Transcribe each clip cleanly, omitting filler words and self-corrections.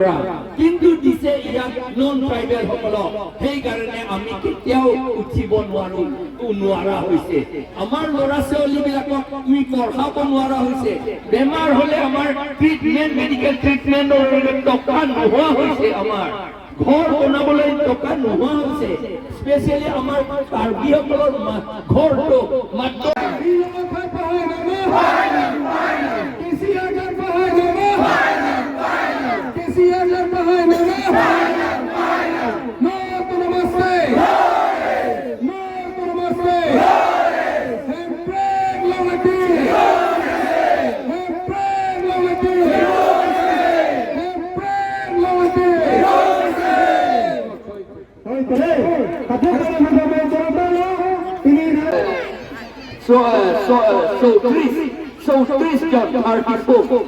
কিন্তু দিছে ইয়াত নন ট্ৰাইবেল সকলক। সেইকাৰণে আমি কেতিয়াও উঠিব নোৱাৰো, নোৱাৰা হৈছে। আমাৰ ল'ৰা ছোৱালীবিলাকক আমি পঢ়াব নোৱাৰা হৈছে। বেমাৰ হলে আমাৰ ট্ৰিটমেণ্ট, মেডিকেল ট্ৰিটমেণ্টৰ বাবে টকা নোহোৱা হৈছে। আমাৰ ঘৰ বনাবলৈ টকা নোহোৱা হৈছে। স্পেচিয়েলি আমাৰ কাৰ্বিসকলৰ ঘৰটো মাত্ৰ কেসিআৰ পাহাড়নামা, কেসিআৰ পাহাড়নামা। নমস্তে, নমস্তে। হেমপ্ৰেম লৌলতি, হেমপ্ৰেম লৌলতি, হেমপ্ৰেম লৌলতি। 34, 34 জন, 34,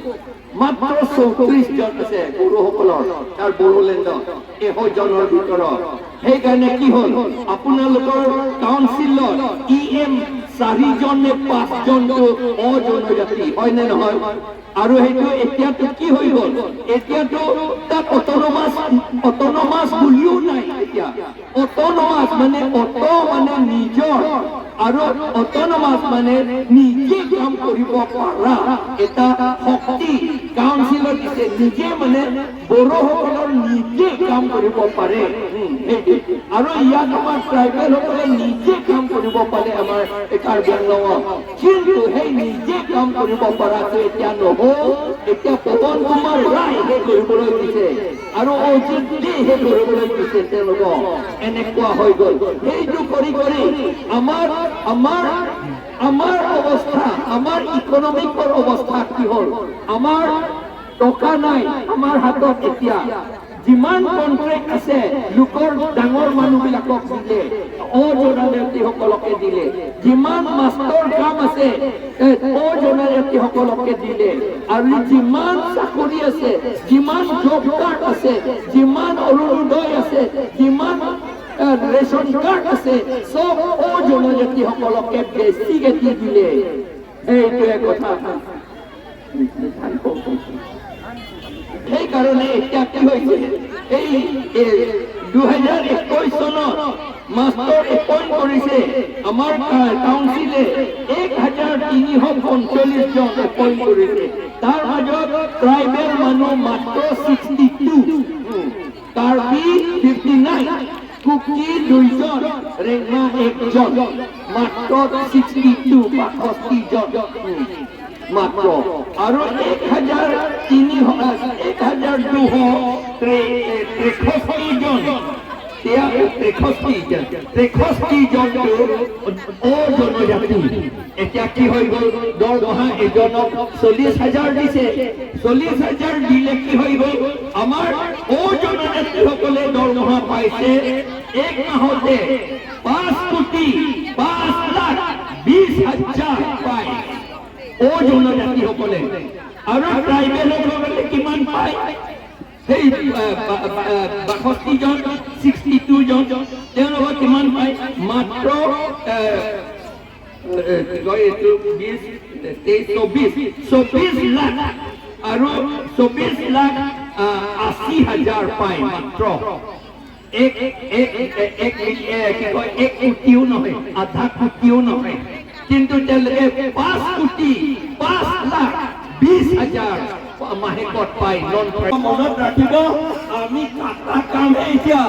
মাত্ৰ 34 জন আছে বড়োসকলৰ তাৰ বড়োলেণ্ডত 100 জনৰ ভিতৰত। সেইকাৰণে কি হ'ল, আপোনালোকৰ কাউন্সিলত ইএম চাৰিজন নে পাঁচজনটো অজনজাতি, হয়নে নহয়? আৰু সেইটো এতিয়াতো কি হৈ গ'ল? এতিয়াতো তাত অট'নমাছ, অট'নমাছ বুলিও নাই এতিয়া। অট'নমাছ মানে, অট মানে নিজৰ আৰু অট'নমাছ মানে নিজে কাম কৰিব পৰা এটা শক্তি কাউন্সিলত দিছে। নিজে মানে বড়োসকলৰ নিজে কাম কৰিব পাৰে, সেইটো। আৰু ইয়াত আমাৰ ট্ৰাইবেলসকলে নিজে কাম কৰিব পাৰে আমাৰ এই কাৰ্বি আংলঙত। কিন্তু সেই নিজে কাম কৰিব পৰাটো এতিয়া নহ'ল। এতিয়া পৱন কুমাৰ ৰায় সেই কৰিবলৈ দিছে আৰু অজিত দে সেই কৰিবলৈ দিছে তেওঁলোকক। এনেকুৱা হৈ গ'ল। সেইটো কৰি কৰি আমাৰ অৱস্থা, আমাৰ ইকনমিকৰ অৱস্থা কি হ'ল? আমাৰ টকা নাই আমাৰ হাতত এতিয়া। যিমান কণ্ট্ৰেক্ট আছে, লোকৰ ডাঙৰ মানুহবিলাকক দিলে, অজনজাতিসকলকে দিলে। যিমান মাষ্টৰ কাম আছে, অজনজাতিসকলকে দিলে। আৰু যিমান চাকৰি আছে, যিমান জব কাৰ্ড আছে, যিমান অৰুণোদয় আছে, যিমান ৰেচন কাৰ্ড আছে, চব অজনজাতিসকলকে বেছিকে দি দিলে। সেইটোৱে কথা। সেইকাৰণে এতিয়া কি হৈছে, এই 2021 চনত মাষ্টৰ এপইণ্ট কৰিছে আমাৰ কাউন্সিলে, 1345 জন এপইণ্ট কৰিছে। তাৰ মাজত ট্ৰাইবেল মানুহ মাত্ৰ 62, কাৰ্বি 59, কুকি দুইজন, ৰেংমা একজন, মাত্ৰ 62, 62 জন মাত্ৰ। আৰু 1263 জন, 63 জনটো অজনজাতি। এতিয়া কি হৈ গ'ল? দৰমহা এজনক 40,000 দিছে। 40,000 দিলে কি হৈ গ'ল? আমাৰ অজনজাতিসকলে দৰমহা পাইছে এক মাহতে 5 কোটি 5 লাখ 20 হাজাৰ পায় অজনজাতিসকলে। আৰু ট্ৰাইবেলসকলে কিমান পায়? সেই 62 জন, 62 জন, তেওঁলোকৰ কিমান পায়? মাত্ৰ কি কয় এইটো, 20, 23, 24, 24 লাখ আৰু 24 লাখ 80 হাজাৰ পায় মাত্ৰ। এক এক এক কি কয়, 1 কোটিও নহয়, আধা কোটিও নহয়। কিন্তু তেওঁলোকে 5 কোটি 5 লাখ 20 হাজাৰ মাহেকত পায় নন। মনত ৰাখিব, আমি কাটা কামহে এতিয়া।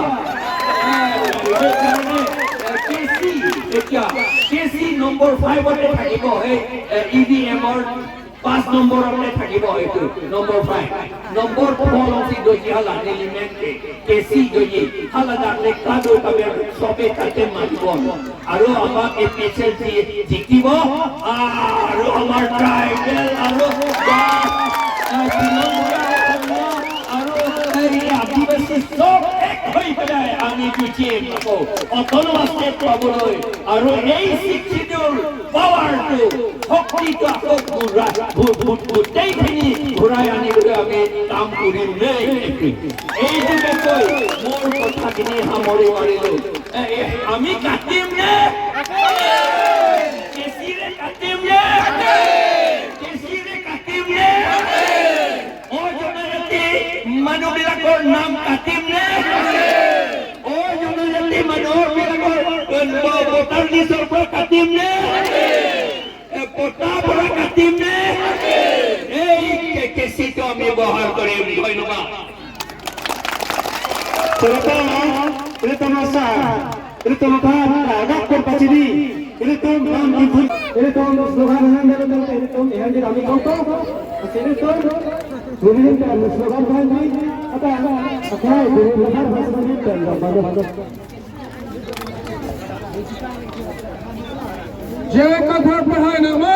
সেইকাৰণে কেচি, এতিয়া কেচি নম্বৰ 5তে থাকিব। সেই ইভিএমৰ 5 নম্বৰতে থাকিব। এইটো নম্বৰ 5, নম্বৰ 4 আছে দজি হালা নিলিমেন্টে কেচি দজি হালা দাঁতে কাদো কাবে সবে তাতে মাৰিব আৰু আমাক এই পেচেল জিকিব। আৰু আমাৰ ট্ৰাইবেল আৰু আৰু এই আদিবাসী চব এক হৈ পেলাই আমি যুঁজিম আকৌ অট'নমাছ ষ্টেট পাবলৈ। আৰু এই ছিক্স পাৱাৰটো, শক্তিটো আকৌ ঘূৰাই গোটেইখিনি ঘূৰাই আনিবলৈ আমি কাম কৰিম দেই। এইটোকে কৈ মোৰ কথাখিনি সামৰি মাৰিলো। আমি কাটিম নে? কেঁচিৰে কাটিম নে? কেঁচিৰে কাটিম নে? অজনজাতি মানুহবিলাকক বিলাকৰ নাম কাটিম নে? অজনজাতি মানুহৰ বিলাকৰ ভোটাৰ লিষ্টৰ পৰা কাটিম নে? পটা পৰা কাটিম নে? এই কেচিটো আমি ব্যৱহাৰ কৰিম। ধন্যবাদ। Terutama terutama agak korpacini এৰকম নাম এৰকম স্লোগান এৰকম আমি এৰকম স্লোগান। জয় কথাৰ পড়ায় নামা।